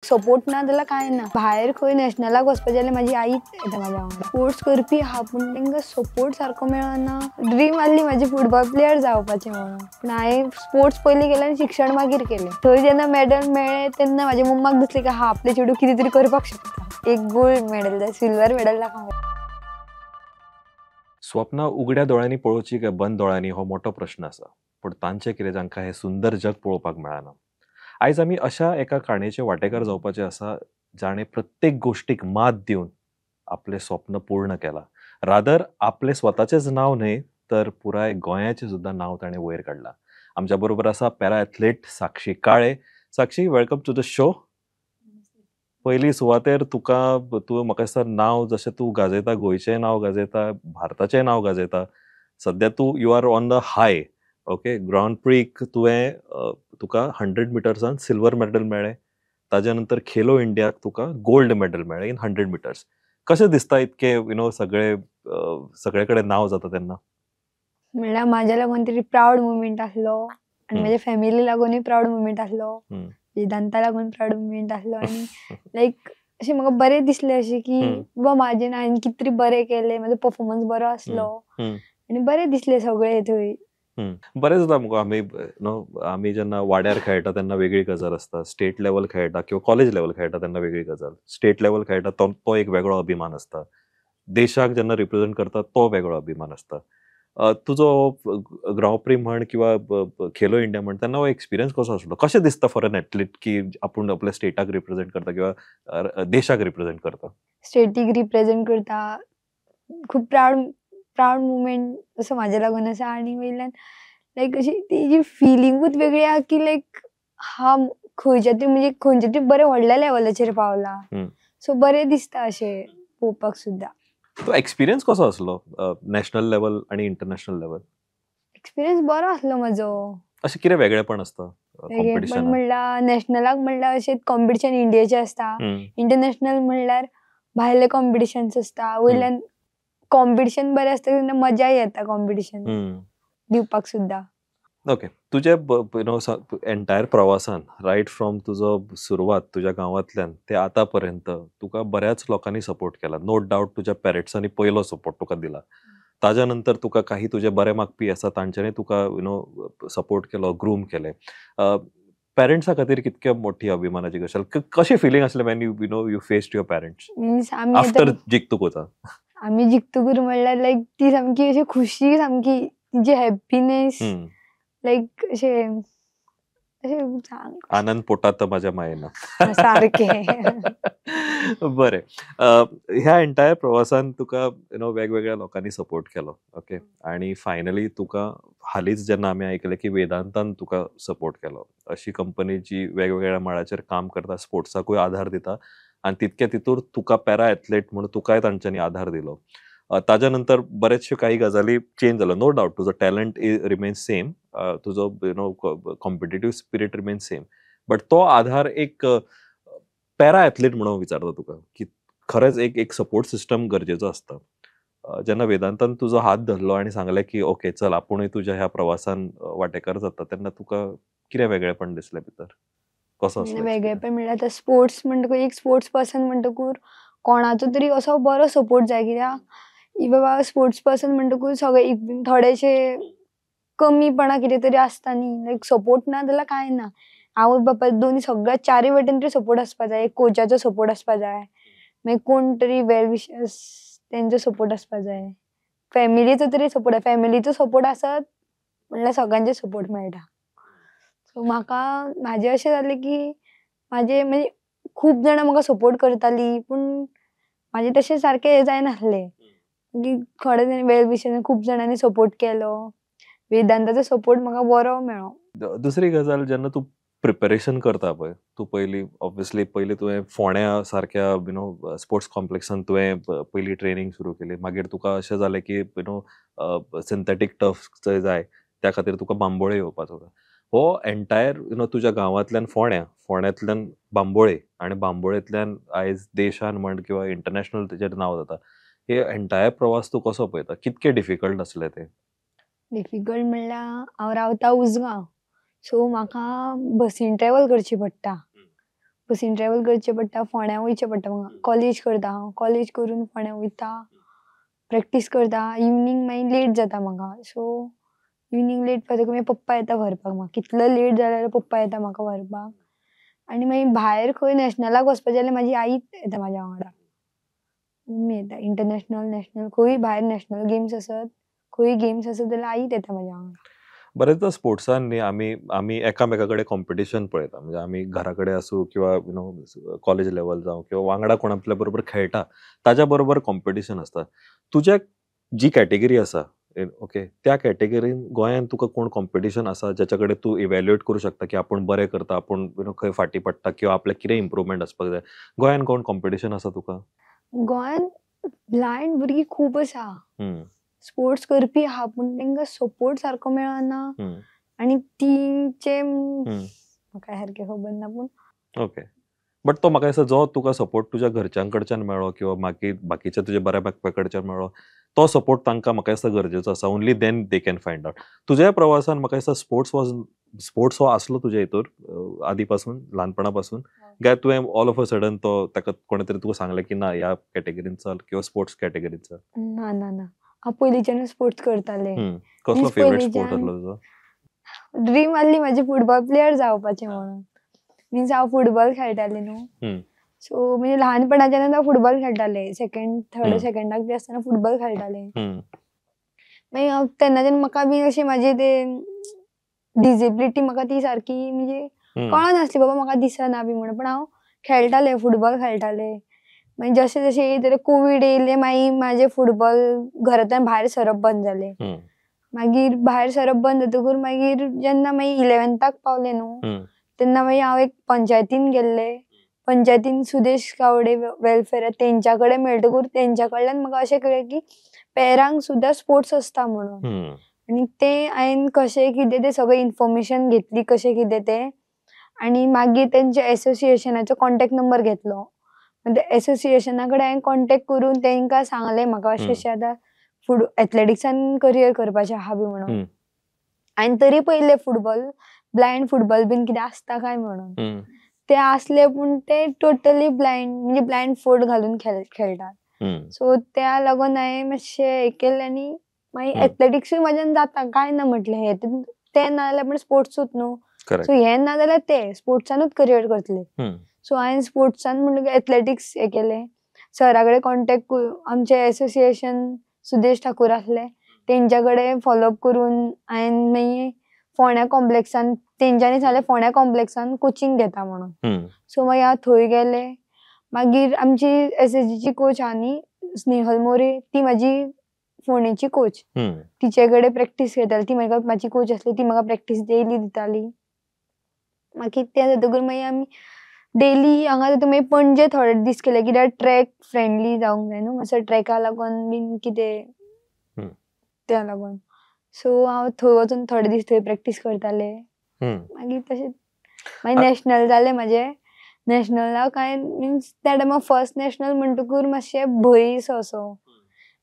Support ना जाल्यार कांय ना. भायर खंय नॅशनलाक वचपाचें जाल्यार म्हाजी आईच येता म्हाज्या वांगडा. स्पोर्ट्स करपी आहा पूण तांकां सपोर्ट सारको मेळना. ड्रीम आसली म्हाजी फुटबॉल प्लेयर जावपाचें म्हणून, पूण हांवें स्पोर्ट्स पयलीं केलें आनी शिक्षण मागीर केलें. थंय जेन्ना मॅडल मेळ्ळें तेन्ना म्हाज्या मम्माक दिसलें की हा आपलें चेडूं कितें तरी करपाक शकता. एक गोल्ड मॅडल जाय, सिल्वर मॅडल नाका. स्वप्नां उगड्या दोळ्यांनी पळोवची काय बंद दोळ्यांनी हो मोठो प्रश्न आसा, पूण तांचे कितें जांकां हें सुंदर जग पळोवपाक मेळना. आयज आमी अशा एका काणयेचे वांटेकार जावपाचे आसा जाणें प्रत्येक गोश्टीक मात दिवन आपलें स्वप्न पूर्ण केलां. रादर आपलें स्वताचेंच नांव न्हय तर पुराय गोंयाचें सुद्दां नांव ताणें वयर काडलां. आमच्या बरोबर आसा para athlete Sakshi Kale. Sakshi, welcome to the show. पयली सुवातेर तुका तूं म्हाका दिसता नांव जशें तूं गाजयता, गोंयचें नांव गाजयता, भारताचें नांव गाजयता. सद्या तूं you are on the high. Okay, grand प्रीक तुवें तुका 100 मिटर्सान सिल्वर मॅडल मेळ्ळें, ताज्या नंतर खेलो इंडियाक तुका गोल्ड मॅडल मेळ्ळें इन 100 मिटर्स. कशें दिसता इतकें you know सगळे सगळे कडेन नांव जाता तेन्ना? म्हणल्यार म्हाज्या लागून तरी प्रावड मुमेंट आसलो आनी म्हाज्या फॅमिली लागूनय प्रावड मुमेंट आसलो, वेदांता लागून प्रावड मुमेंट आसलो. आनी लायक अशें म्हाका बरें दिसलें अशें की बाबा म्हाजें हांवें कितें तरी बरें केलें, म्हाजो परफॉर्मन्स बरो आसलो आनी बरें दिसलें सगळें थंय. बरें जाता मुगो. आमी न्हू आमी जेन्ना वाड्यार खेळटा तेन्ना वेगळी गजाल आसता, स्टेट लेवल खेळटा किंवा कॉलेज लेवल खेळटा तेन्ना वेगळी गजाल. स्टेट लेवल खेळटा तो एक वेगळो अभिमान आसता, देशाक जेन्ना रिप्रेझेंट करता तो वेगळो अभिमान आसता. तुजो ग्रां प्री म्हण किंवा खेलो इंडिया म्हण तेन्ना हो एक्सपिरियन्स कसो आसलो? कशें दिसता फॉर एन एथलीट की आपूण आपल्या स्टेटाक रिप्रेझेंट करता किंवा देशाक रिप्रेझेंट करता? स्टेटीक रिप्रेझेंट करता, खूब प्रावड मुमेंट असो म्हाज्या लागून आसा. आनी वयल्यान लायक अशी तेजी फिलिंगूच वेगळी आहा की लायक हा खंयच्या तरी म्हणजे खंयच्या तरी बरें व्हडल्या लेवलाचेर पावला. सो बरें दिसता अशें पळोवपाक सुद्दां. तो एक्सपिरियन्स कसो आसलो नॅशनल लेवल आनी इंटरनॅशनल लेवल? एक्सपिरियन्स बरो आसलो म्हाजो. अशें कितें वेगळेपण आसता वेगळेपण म्हणल्यार नॅशनलाक म्हणल्यार अशें कॉम्पिटिशन इंडियेचें आसता, इंटरनॅशनल म्हणल्यार भायले कॉम्पिटिशन्स आसता. वयल्यान कॉम्पिटिशन बरें आसता तेन्ना मजा येता कॉम्पिटिशन दिवपाक सुद्दां. ओके, तुजे you know entire प्रवासान रायट फ्रॉम तुजो सुरवात तुज्या गांवांतल्यान ते आतां पर्यंत तुका बऱ्याच लोकांनी सपोर्ट केला. नो डावट तुज्या पेरंट्सांनी पयलो सपोर्ट तुका दिला, ताज्या नंतर तुका काही तुजे बरे मागपी आसा तांच्यांनी तुका you know support केलो, ग्रूम केलें. पेरंट्सा खातीर कितके मोठी अभिमानाची गजाल, कशें फिलींग आसलें when you you know you faced your parents after जिखतकूच? आमी जिखतकूच म्हणल्यार लायक ती सामकी अशी खुशी, सामकी तिजी हॅप्पीनेस, लायक अशें अशें आनंद पोटात माझ्या मायेना सारकें. बरें, ह्या एंटायर प्रवासान तुका you know वेगवेगळ्या लोकांनी सपोर्ट केलो. ओके, आनी फायनली तुका हालींच जेन्ना आमी आयकलें की वेदांतान तुका सपोर्ट केलो, अशी कंपनी जी वेगवेगळ्या मळाचेर काम करता, स्पोर्ट्साकूय आधार दिता आनी तितके तितूर तुका पॅरा एथलीट म्हणून तुकाय तांच्यांनी आधार दिलो. ताज्या नंतर बरेचशे काही गजाली चेंज जालो. नो डावट तुजो टॅलंट रिमेन्स सेम, तुजो you know competitive spirit remains same, but तो आधार एक पॅरा एथलीट म्हणून विचारता तुका की खरेंच एक एक सपोर्ट सिस्टम गरजेचो आसता. जेन्ना वेदांतान तुजो हात धरलो आनी सांगलें की ओके चल आपुणूय तुज्या ह्या प्रवासान वांटेकार जाता, तेन्ना तुका कितें वेगळेपण दिसलें भितर? कसो आसलो वेगळेपण म्हणल्यार आतां स्पोर्ट्स म्हणटकूच एक स्पोर्ट्स पर्सन म्हणटकूच कोणाचो तरी असो बरो सपोर्ट जाय. कित्याक बाबा स्पोर्ट्स पर्सन म्हणटकूच सगळे थोडेशे कमीपणा कितें तरी आसता न्ही, लायक सपोर्ट ना जाल्यार कांय ना. आवय बापाय दोनी सगळ्या चारूय वटेन तरी सपोर्ट आसपा जाय. एक कोचाचो सपोर्ट आसपा जाय, मागीर कोण तरी वेल विशर्स तेंचो सपोर्ट आसपा जाय, फॅमिलीचो तरी सपोर्ट. फॅमिलीचो सपोर्ट आसत म्हणल्यार सगळ्यांचे सपोर्ट मेळटा. सो म्हाका म्हाजें अशें जालें की म्हाजे म्हणजे खूब जाणां म्हाका सपोर्ट करतालीं पूण म्हाजें तशें सारकें हें जायनासलें की थोडे जाण वेल विशर्स खूब जाणांनी सपोर्ट केलो, वेदांताचो सपोर्ट म्हाका बरो मेळ्ळो. दुसरी गजाल, जेन्ना तूं प्रिपेरेशन करता पळय, तूं पयलीं ऑब्वियसली पयलीं तुवें फोंड्या सारक्या you know sports कॉम्प्लेक्सान तुवें पयलीं ट्रेनींग सुरू केली, मागीर तुका अशें जालें की you know synthetic turf जाय, त्या खातीर तुका बांबोळे येवपाचो. हो एंटायर you know तुज्या गांवांतल्यान फोंड्या, फोंड्यांतल्यान बांबोळे आनी बांबोळेंतल्यान आयज देशान म्हण किंवा इंटरनॅशनल तुजें नांव जाता, हे एंटायर प्रवास तूं कसो पळयता? कितके डिफिकल्ट आसलें तें? डिफिकल्ट म्हणल्यार हांव रावता उजगांव, सो म्हाका बसीन ट्रॅवल करची पडटा. बसीन ट्रॅवल करचें पडटा, फोंड्या वयचें पडटा म्हाका. कॉलेज करता हांव, कॉलेज करून फोंड्या वयता, प्रॅक्टीस करता. इवनींग मागीर लेट जाता म्हाका. सो इवनींग लेट जातकूर मागीर पप्पा येता व्हरपाक म्हाका. कितलो लेट जालो जाल्यार पप्पा येता म्हाका व्हरपाक. आनी मागीर भायर खंय नॅशनलाक वचपाचें जाल्यार म्हाजी आईच येता म्हाज्या वांगडा. मम्मी येता इंटरनॅशनल, नॅशनल खंय भायर नॅशनल गेम्स आसत, खंय गेम्स आसत जाल्यार आईच येता म्हाज्या वांगडा. बरेचदा स्पोर्ट्सान न्ही आमी आमी एकामेका कडेन कॉम्पिटिशन पळयता, म्हणजे आमी घरा कडेन आसूं किंवा you know college level जावं किंवा वांगडा कोण आपल्या बरोबर खेळटा ताज्या बरोबर कॉम्पिटिशन आसता. तुज्या जी कॅटेगरी आसा ओके, त्या कॅटेगरीन गोंयांत तुका कोण कॉम्पिटिशन आसा ज्याच्या कडेन तूं इवेल्युएट करूं शकता की आपूण बरें करता, आपूण you know खंय फाटीं पडटा किंवा आपल्याक कितें इम्प्रुवमेंट आसपाक जाय, गोंयांत कोण कॉम्पिटिशन आसा तुका? गोंयांत ब्लायंड भुरगीं खूब आसा, स्पोर्ट्स करपी आहा, पूण तांकां सपोर्ट सारको मेळना. आनी तेंचे म्हाका सारकें खबर ना पूण ओके, बट तो म्हाका दिसता जो तुका सपोर्ट तुज्या घरच्यां कडच्यान मेळ्ळो किंवा मागीर बाकीच्या तुज्या बऱ्या बाप्या कडच्यान मेळ्ळो तो सपोर्ट तांकां म्हाका दिसता गरजेचो आसा. Only then they can find out. तुज्या प्रवासान म्हाका दिसता स्पोर्ट्स हो आसलो तुज्या हितूर आदी पासून, ल्हानपणा पासून, काय तुवें ऑल ऑफ अ सडन तो ताका कोणे तरी तुका सांगलें की ना ह्या कॅटेगरीन चल किंवा स्पोर्ट्स कॅटेगरीन चल? ना ना ना, हांव पयलींच्यानूच स्पोर्ट्स करतालें. कसलो फेवरेट स्पोर्ट आसलो तुजो? ड्रीम आसली म्हाजी फुटबॉल प्लेयर जावपाचें म्हणून. मिन्स हांव फुटबॉल खेळटालें न्हू, सो म्हणजे ल्हानपणाच्यानूच हांव फुटबॉल खेळटालें. सेकंड थर्ड सेकंडाक बी आसतना फुटबॉल खेळटालें. मागीर हांव तेन्नाच्यान म्हाका बी अशें म्हाजें तें डिजेबिलिटी म्हाका ती सारकी म्हणजे कळनासली बाबा म्हाका दिसना बी म्हणून, पण हांव खेळटालें, फुटबॉल खेळटालें. मागीर जशें जशें येयत कोवीड येयलें, मागीर म्हाजें फुटबॉल घरांतल्यान भायर सरप बंद जालें. मागीर भायर सरप बंद जातकूर मागीर जेन्ना मागीर इलेवन्थाक पावलें न्हू तेन्ना मागीर हांव एक पंचायतीन गेल्लें. पंचायतीन सुदेश गावडे वेलफेअर तेंच्या कडेन मेळटकूर तेंच्या कडल्यान म्हाका अशें कळ्ळें की पेरांक सुद्दां स्पोर्ट्स आसता म्हणून. आनी तें हांवें कशें कितें तें सगळें इन्फॉर्मेशन घेतली कशें कितें तें, आनी मागीर तेंच्या एसोसिएशनाचो कॉन्टेक्ट नंबर घेतलो. एसोसिएशना कडेन हांवें कॉन्टेक्ट करून तेंकां सांगलें म्हाका अशें अशें आतां फुड एथलेटिक्सान करियर करपाचें आहा बी म्हणून. हांवें तरी पयलें फुटबॉल ब्लायंड फुटबॉल बीन कितें आसता काय म्हणून, ते आसले पूण ते टोटली ब्लायंड म्हणजे ब्लायंड फोल्ड घालून खेळटात. सो त्या लागून हांवें मातशें हें केलें आनी मागीर एथलेटिक्सूय म्हाज्यान जाता काय ना म्हटलें, हें तें ना जाल्यार पण स्पोर्ट्सूच न्हू, सो हें ना जाल्यार तें स्पोर्ट्सानूच करियर करतलें. सो हांवें स्पोर्ट्सान म्हणटकीर एथलेटिक्स हें केलें. सरा कडेन कॉन्टेक्ट आमचें एसोसिएशन सुदेश ठाकूर आसले तेंच्या कडेन फॉलोअप करून हांवें मागीर फोंड्या कॉम्प्लेक्सान तेंच्यांनी सांगलें फोंड्या कॉम्प्लेक्सान कोचिंग घेता म्हणून. सो मागीर हांव थंय गेलें. मागीर आमची एसएसजीची कोच आहा न्ही स्नेहल मोरे, ती म्हाजी फोंडेची कोच, तिचे कडेन प्रॅक्टीस घेताली. ती म्हाका म्हाजी कोच आसली, ती म्हाका प्रॅक्टीस डेली दिताली. मागीर तें जातकूर मागीर आमी डेली हांगा जाता मागीर पणजे थोडे दीस केले कित्याक ट्रॅक फ्रेंडली जावंक जाय न्हू मातसो ट्रॅका लागून बीन कितें त्या लागून. सो हांव थंय वचून थोडे दीस थंय प्रॅक्टीस करतालें. मागीर तशें मागीर नॅशनल जालें म्हाजें. नॅशनलाक हांवें मिन्स त्या टायमार फर्स्ट नॅशनल म्हणटकूर मातशें भंय असो.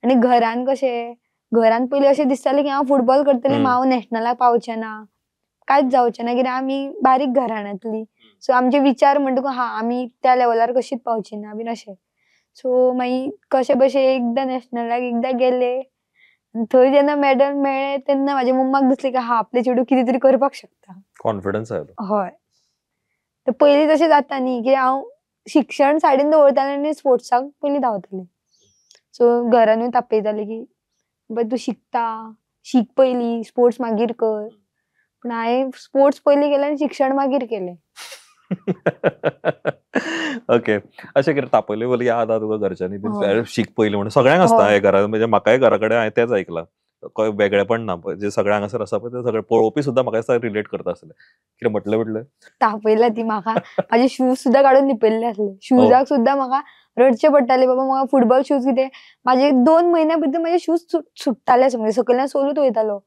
आनी घरान कशें घरान पयलीं अशें दिसतालें की हांव फुटबॉल करतलें, हांव नॅशनलाक पावचें ना, कांयच जावचें ना, कित्याक आमी बारीक घराण्यांतली. सो आमचे विचार म्हणटकूच हा आमी त्या लेवलार कशीच पावची ना बीन अशें. सो मागीर कशें बशें एकदां नॅशनलाक एकदां गेले, थंय जेन्ना मॅडल मेळ्ळें तेन्ना म्हाज्या मम्माक दिसलें की हा आपलें चेडूं कितें तरी करपाक शकता, कॉन्फिडन्स आयलो. हय, तर पयलीं तशें जाता न्ही की हांव शिक्षण सायडीन दवरतालें आनी स्पोर्ट्साक पयलीं धांवतालें. सो घरानूय तापयतालें की बाबा तूं शिकता, शीक पयलीं, स्पोर्ट्स मागीर कर. पूण हांवें स्पोर्ट्स पयलीं केलें आनी शिक्षण मागीर केलें. ओके, अशें कितें तापयलें बोल याद आहा तुका घरच्यांनी बीन शीक पयलीं म्हणून? सगळ्यांक आसता हें घरान, म्हणजे म्हाकाय घरा कडेन हांवें तेंच आयकलां, वेगळेपण ना, जे सगळे हांगासर आसा पळय ते सगळे पळोवपी सुद्दां म्हाका दिसता रिलेट करता आसले. कितें म्हटलें म्हटलें तापयला ती म्हाका, म्हाजे शूज सुद्दां काडून लिपयल्ले आसले. शूजाक सुद्दां म्हाका रडचें पडटालें, बाबा म्हाका फुटबॉल शूज कितें. म्हाजे 2 म्हयन्या भितर म्हाजे शूज सुट्टाले, म्हणजे सकयल्यान सोलूत वयतालो.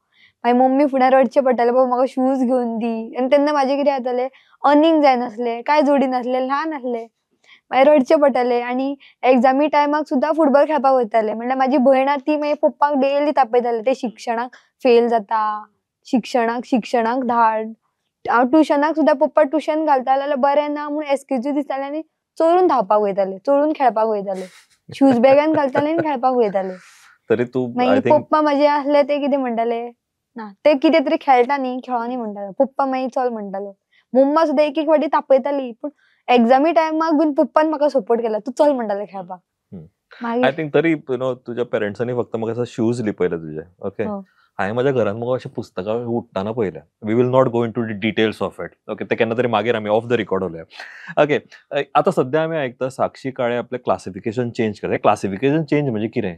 मागीर मम्मी फुडें रडचें पडटालें, बाबा म्हाका शूज घेवन दी. आनी तेन्ना म्हाजें कितें जातालें, अर्निंग जायनासलें, कांय जोडी नासलें, ल्हान आसलें, मागीर रडचें पडटालें. आनी एग्जामी टायमाक सुद्दां फुटबॉल खेळपाक वयतालें. म्हणल्यार म्हाजी भयण आहा ती मागीर पप्पाक डेली तापयतालें, ते शिक्षणाक फेल जाता, शिक्षणाक शिक्षणाक धाड, हांव ट्युशनाक सुद्दां पप्पा ट्युशन घालताले जाल्यार बरें ना म्हूण एक्सक्यूजू दिसताले आनी चोरून धांवपाक वयताले, चोरून खेळपाक वयताले, शूज बॅगान घालताले आनी खेळपाक वयताले. तरी तूं I मागीर थिंक पप्पा म्हाजे आसले ते कितें म्हणटाले ना ते कितें तरी खेळटा न्ही खेळोनी म्हणटाले, पप्पा मागीर चल म्हणटालो. मम्मा सुद्दां एक एक फावटी तापयताली पूण एग्जामी टायमाक बीन पप्पान म्हाका सपोर्ट केला, तूं चल म्हणटाले खेळपाक. I मागीर थिंक तरी you know तुज्या पेरंट्सांनी फक्त म्हाका शूज लिपयले तुजे. ओके, हो. हांवें म्हज्या घरान म्हाका अशें पुस्तकां उडटना पळयल्या. We will not go into the details of it. Okay, ते केन्ना तरी मागीर आमी ऑफ the record उलोवया. ओके, आतां सद्या आमी आयकता साक्षी काळे आपलें क्लासिफिकेशन चेंज करता. क्लासिफिकेशन चेंज म्हणजे कितें?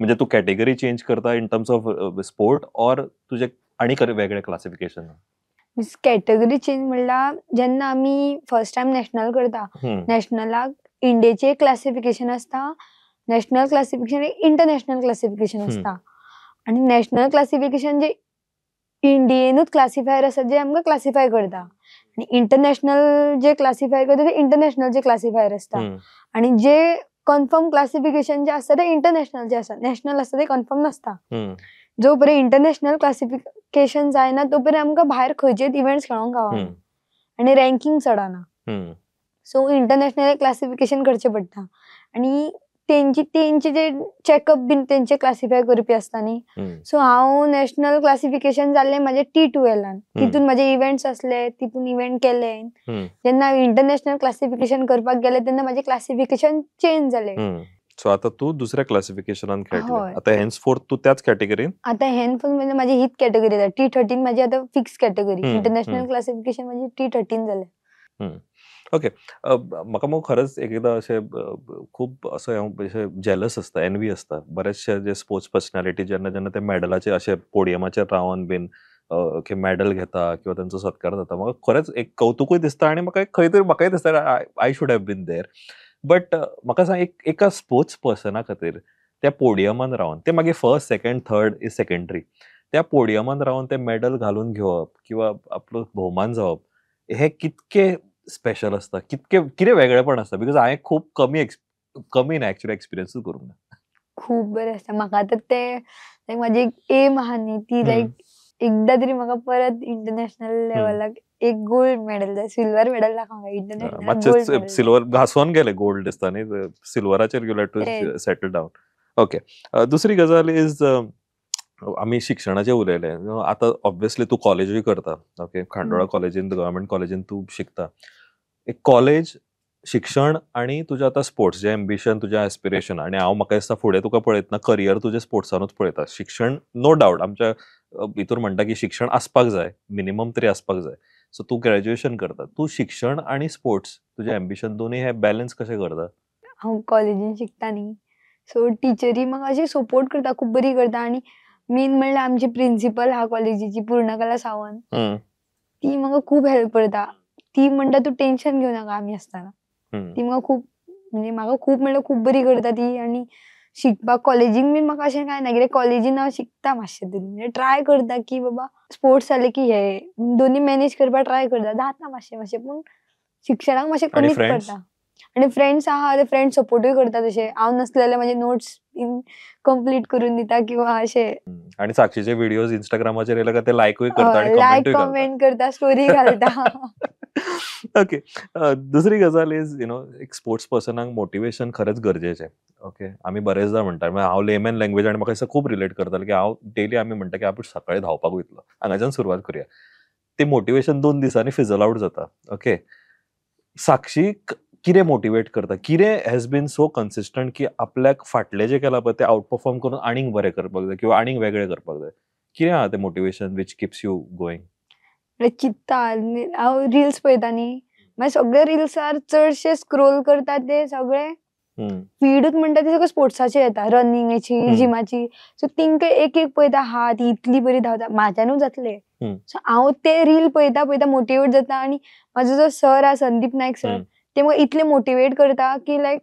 म्हणजे तूं कॅटेगरी चेंज करता in terms of sport or तुजें आनी वेगळें क्लासिफिकेशन? मिन्स कॅटेगरी चेंज म्हणल्यार जेन्ना आमी फर्स्ट टायम नॅशनल करता, नॅशनलाक इंडियेचें एक क्लासिफिकेशन आसता, नॅशनल क्लासिफिकेशन एक इंटरनॅशनल क्लासिफिकेशन आसता. आनी नॅशनल क्लासिफिकेशन जे इंडियेनूच क्लासिफायर आसा जे आमकां क्लासिफाय करता, आनी इंटरनॅशनल जे क्लासिफाय करता ते इंटरनॅशनल जे क्लासिफायर आसता, आनी जे कन्फर्म क्लासिफिकेशन जे आसता ते इंटरनॅशनल जे आसता, नॅशनल आसता ते कन्फर्म नासता. जो पर्यंत इंटरनॅशनल क्लासिफिकेशन जायना तो पर्यंत आमकां भायर खंयचेच इव्हेंट्स खेळोंक गावना आनी रँकींग चडना. सो इंटरनॅशनल क्लासिफिकेशन करचें पडटा आनी तेंची तेंचे जे चॅकअप बीन तेंचे क्लासिफाय करपी आसता न्ही. सो हांव नॅशनल क्लासिफिकेशन जाल्लें म्हाजें T12, तितून म्हाजे इव्हेंट्स आसले, तितून इव्हेंट केले. जेन्ना हांव इंटरनॅशनल क्लासिफिकेशन करपाक गेलें तेन्ना म्हाजें क्लासिफिकेशन चेंज जालें. सो आतां तूं दुसऱ्या क्लासिफिकेशनान खेळटलें. हय. आतां हेन्सफोर्थ तूं त्याच कॅटेगरीन? आतां हेनफोर्थ म्हणजे म्हाजी हीच कॅटेगरी जाता, T13 म्हाजी आतां फिक्स कॅटेगरी. इंटरनॅशनल क्लासिफिकेशन म्हाजी T13 जालें. ओके, म्हाका मगो खरेंच एक एकदां अशें खूब असो हांव अशें जेलस आसता, एनवी आसता. बरेचशे जे स्पोर्ट्स पर्सनॅलिटी जेन्ना जेन्ना ते मॅडलाचे अशे पोडियमाचेर रावन बीन ओके मॅडल घेता किंवा तांचो सत्कार जाता, म्हाका खरेंच एक कवतुकूय दिसता आनी म्हाका एक खंय तरी म्हाकाय दिसता I should have been there. But म्हाका सांग, एक एका स्पोर्ट्स पर्सना खातीर त्या पोडियमान रावन ते मागीर first second third is secondary, त्या पोडियमान रावन ते मॅडल घालून घेवप किंवा आपलो भोवमान जावप हे कितके स्पेशल आसता, कितके कितें वेगळेपण आसता? Because हांवें खूब कमी कमी ना एक्चुअली एक्सपिरियन्सूच करूंक ना. खूब बरें आसता म्हाका तर ते लायक म्हाजी एक एम आहा न्ही ती लायक एकदां तरी म्हाका परत इंटरनॅशनल लेवलाक एक गोल्ड मॅडल जाय, सिल्वर मॅडल नाका म्हाका, इंटरनॅशनल गोल्ड मातशें मॅडल. सिल्वर घासोन गेले गोल्ड दिसता न्ही, सिल्वराचेर you have to settle down. Okay, दुसरी गजाल is आमी शिक्षणाचें उलयले, आतां ऑब्वियसली तूं कॉलेजूय करता. ओके, खांडोळा कॉलेजीन, गव्हर्मेंट कॉलेजीन तूं शिकता. एक कॉलेज शिक्षण आनी तुजें आतां स्पोर्ट्स जें एम्बिशन, तुजें एस्पिरेशन, आनी हांव म्हाका दिसता फुडें तुका पळयतना करियर तुजें स्पोर्ट्सानूच पळयता. शिक्षण नो डावट आमच्या भितर म्हणटा की शिक्षण आसपाक जाय, मिनिमम तरी आसपाक जाय. सो तूं ग्रॅज्युएशन करता, तूं शिक्षण आनी स्पोर्ट्स तुजें एम्बिशन दोनूय हे बॅलन्स कशें करता? हांव कॉलेजीन शिकता न्ही, सो टिचरी म्हाका अशी सपोर्ट करता, खूब बरी करता. आनी मेन म्हणल्यार आमची प्रिंसिपल आहा कॉलेजीची, पूर्णकला सावंत, ती म्हाका खूब हेल्प करता. ती म्हणटा तूं टेंशन घेवं नाका आमी आसतना. ती म्हाका खूब म्हणजे म्हाका खूब म्हणल्यार खूब बरी करता ती. आनी शिकपाक कॉलेजीन बीन म्हाका अशें कांय ना, कित्याक कॉलेजीन हांव शिकता मातशें तरी, म्हणजे ट्राय करता की बाबा स्पोर्ट्स जाले की हे दोनी मॅनेज करपाक ट्राय करता, जाता मातशें मातशें, पूण शिक्षणाक मातशें कमीच पडटा. आनी फ्रेंड्स आहा ते फ्रेंड्स सपोर्टूय करता, तशें हांव नासलें जाल्यार म्हाजे नोट्स बीन कंप्लीट करून दिता किंवा अशें. आनी साक्षीचे व्हिडियोज इंस्टाग्रामाचेर येयले काय ते लायकूय करता आनी लायक कमेंटूय घालता, कमेंट करता, स्टोरी घालता. ओके, दुसरी गजाल is you know एक स्पोर्ट्स पर्सनाक मोटिवेशन खरेंच गरजेचें. ओके, आमी बरेचदा म्हणटा, हांव लेमॅन लँग्वेज आनी म्हाका दिसता खूब रिलेट करतालें की हांव डेली आमी म्हणटा की आपूण सकाळी धांवपाक वयतलो, हांगाच्यान सुरवात करुया. ते मोटिवेशन 2 दिसांनी फिजल आवट जाता. ओके, साक्षीक कितें मोटिवेट करता, कितें हॅज बीन सो कन्सिस्टंट की आपल्याक फाटलें जें केलां पळय तें आवट परफॉर्म करून आनीक बरें करपाक जाय किंवा आनीक वेगळें करपाक जाय, कितें आहा तें motivation which keeps you going? चित्ता हांव रिल्स पळयता न्ही, मागीर सगळे रिल्सार चडशे स्क्रोल करता ते सगळे फीडूच म्हणटा ते सगळे स्पोर्ट्साचे येता, रनिंगाची, जिमाची. सो तेंकां एक एक पळयता, हा ती इतली बरी धांवता, म्हाज्यानूच जातले. सो हांव ते रील पळयता पळयता मोटिवेट जाता. आनी म्हाजो जो सर आहा संदीप नायक सर, ते म्हाका इतले मोटिवेट करता की लायक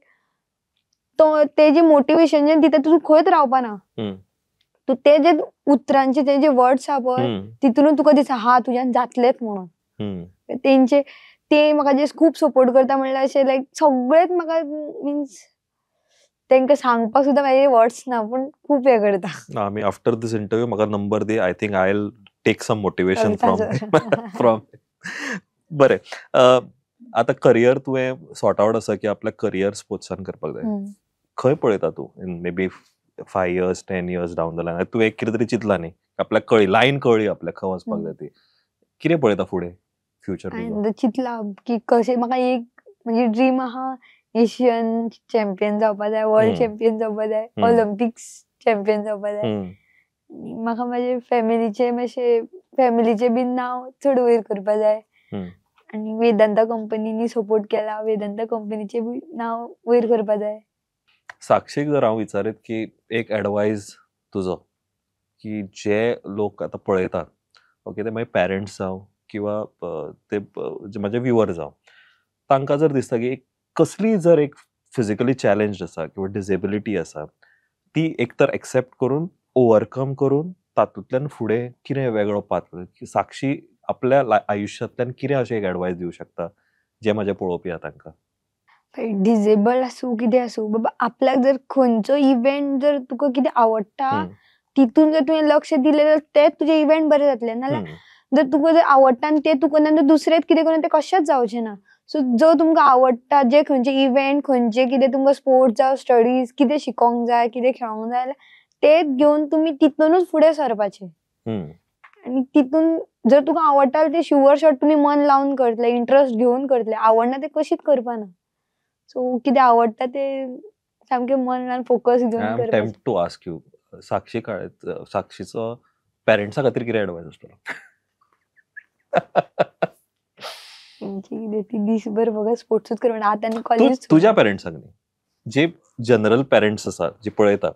तो तेजे मोटिवेशन जे दिता तूं खंयच रावपाना, तूं ते जे उतरांचे ते जे वर्ड्स आहा पळय तितूनच तुका दिसता हा तुज्यान जातलेच म्हणून. तेंचे ते म्हाका जे खूब सपोर्ट करता, म्हणल्यार अशें लायक सगळेच म्हाका मिन्स तेंकां सांगपाक सुद्दां म्हाजे वर्ड्स ना, पूण खूब हें करता. आमी आफ्टर दीस इंटरव्यू म्हाका number the, I think I will take some motivation from from. बरें, आतां करियर तुवें सॉर्ट आवट आसा की आपल्या करियर स्पोर्ट्सान करपाक जाय, खंय पळयता तूं in maybe 5 years 10 years down the line? तुवें कितें तरी चिंतलां न्ही, आपल्याक कळ्ळी लायन कळ्ळी आपल्याक खंय वचपाक जाय ती, कितें पळयता फुडें फ्युचर? हांवें चिंतलां की कशें म्हाका एक म्हणजे ड्रीम आहा, एशियन चॅम्पियन जावपा जाय, वर्ल्ड चॅम्पियन जावपा जाय, ऑलिम्पिक्स चॅम्पियन जावपा जाय. म्हाका म्हाजे फॅमिलीचे मातशें फॅमिलीचें बीन नांव चड वयर करपा जाय. आनी वेदांता कंपनीनी सपोर्ट केला, वेदांता कंपनीचें बी नांव वयर करपा जाय. साक्षीक जर हांव विचारीत की एक एडवायज तुजो की जे लोक आतां पळयतात, ओके, ते मागीर पॅरंट्स जावं किंवा ते म्हाजे व्युवर जावं, तांकां जर दिसता की कसलीय जर एक फिजिकली चॅलेंज आसा किंवा डिसेबिलिटी आसा, ती एक तर एक्सेप्ट करून ओवरकम करून तातूंतल्यान फुडें कितें वेगळो पाथ, साक्षी आपल्या आयुश्यांतल्यान कितें अशें एक एडवायज दिवं शकता जे म्हाजे पळोवपी आहा तांकां? डिजेबल आसूं कितें आसूं बाबा, आपल्याक जर खंयचो इव्हेंट जर तुका कितें आवडटा तितून जर तुवें लक्ष दिलें जाल्यार तें तुजें इव्हेंट बरें जातलें. नाल्यार जर तुका जर आवडटा आनी तें तूं करना दुसरेंच कितें करून तें कशेंच जावचें ना. सो जो तुमकां आवडटा जे खंयचे इव्हेंट खंयचे कितें तुमकां स्पोर्ट्स जावं स्टडीज कितें शिकोंक जाय कितें खेळोंक जाय जाल्यार तें घेवन तुमी तितूनच फुडें सरपाचें. आनी तितून जर तुका आवडटा ते शुअर शॉट तुमी मन लावन करतले, इंट्रस्ट घेवन करतले, आवडना तें कशीच करपाना. सो कितें आवडटा तें सामकें मन लावन फोकस घेवन I am करपाचें. Tempt to ask you, Sakshi काळे, साक्षीचो पॅरंट्सा खातीर कितें एडवायज आसतलो? तेंची कितें ती दीसभर फकत स्पोर्ट्सूच करपा आतां आनी कॉलेज. तुज्या पॅरंट्सांक न्ही, जे जनरल पॅरंट्स आसा जे पळयता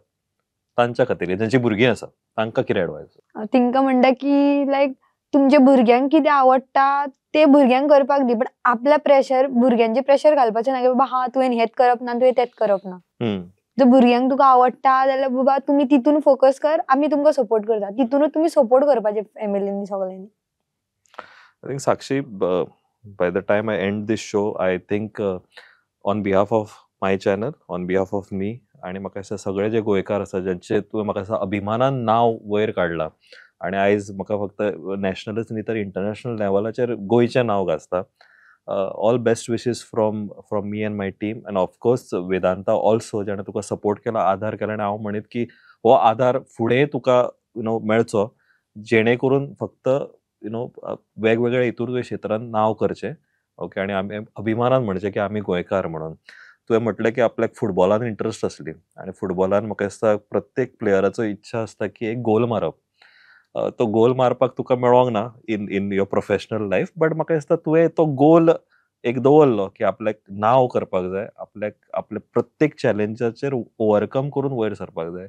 तांच्या खातीर, जांची भुरगीं आसा तांकां कितें एडवायज? तांकां म्हणटा की लायक तुमच्या भुरग्यांक कितें आवडटा ते भुरग्यांक करपाक दी, बट आपल्या प्रेशर भुरग्यांचें प्रेशर घालपाचें ना की बाबा हा तुवें हेंच करप ना, तुवें तेंच करप ना. जर भुरग्यांक तुका आवडटा जाल्यार बाबा तुमी तितून फोकस कर, आमी तुमकां सपोर्ट करता, तितूनच तुमी सपोर्ट करपाचें फॅमिलीनी सगळ्यांनी. I think Sakshi, by the time I end this show, I think on behalf of my channel, on behalf of me, आनी म्हाका दिसता सगळे जे गोंयकार आसा ज्यांचे तुवें म्हाका दिसता अभिमानान नांव वयर काडलां आनी आयज म्हाका फक्त नॅशनलच न्ही तर इंटरनॅशनल लेवलाचेर गोंयचें नांव गाजता. All best wishes from me and my team, and of course Vedanta also, जाणें तुका सपोर्ट केला, आधार केला, आनी हांव म्हणीत की हो आधार फुडें तुका you know मेळचो, जेणे करून फक्त you know वेगवेगळ्या हितूर तुवें क्षेत्रान नांव करचें, ओके, आनी आमी अभिमानान म्हणचें की आमी गोंयकार म्हणून. तुवें म्हटलें की आपल्याक फुटबॉलान इंट्रस्ट आसली आनी फुटबॉलान म्हाका दिसता प्रत्येक प्लेयराचो इच्छा आसता की एक गोल मारप, तो गोल मारपाक तुका मेळोंक ना in in your professional life, but म्हाका दिसता तुवें तो गोल एक दवरलो की आपल्याक नांव करपाक जाय, आपल्याक आपल्या प्रत्येक चॅलेंजाचेर ओवरकम करून वयर सरपाक जाय.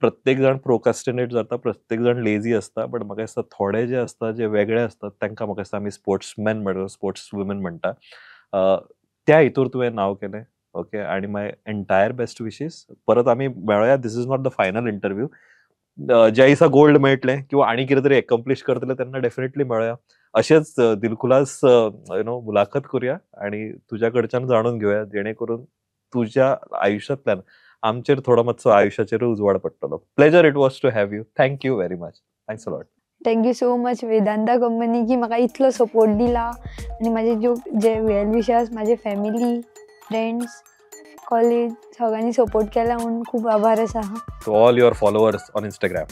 प्रत्येक जाण प्रोकास्टिनेट जाता, प्रत्येक जाण लेजी आसता, बट म्हाका दिसता थोडे जे आसता जे वेगळे आसतात तांकां म्हाका दिसता आमी स्पोर्ट्समॅन म्हणटा, स्पोर्ट्स वुमेन म्हणटा, त्या हितूर तुवें नांव केलें, ओके, आनी my entire best wishes. परत आमी मेळोया, this is not the final interview. ज्या दिसा गोल्ड मेळटलें किंवा आनी कितें तरी एकम्प्लीश करतले तेन्ना डेफिनेटली मेळोया. अशेंच दिलखुलास you know मुलाखत करूया आनी तुज्या कडच्यान जाणून घेवया, जेणे करून तुज्या आयुश्यांतल्यान आमचेर थोडो मातसो आयुश्याचेरूय उजवाड पडटलो. Pleasure it was to have you. Thank you very much. Thanks a lot. Thank you so much Vedanta company की म्हाका इतलो सपोर्ट दिला आनी म्हाजे ज्यो जे वेल विशर्स, म्हाजे फॅमिली, फ्रेंड्स, कॉलेज सगळ्यांनी सपोर्ट केला म्हणून खूब आभार आसा. To all your followers on Instagram.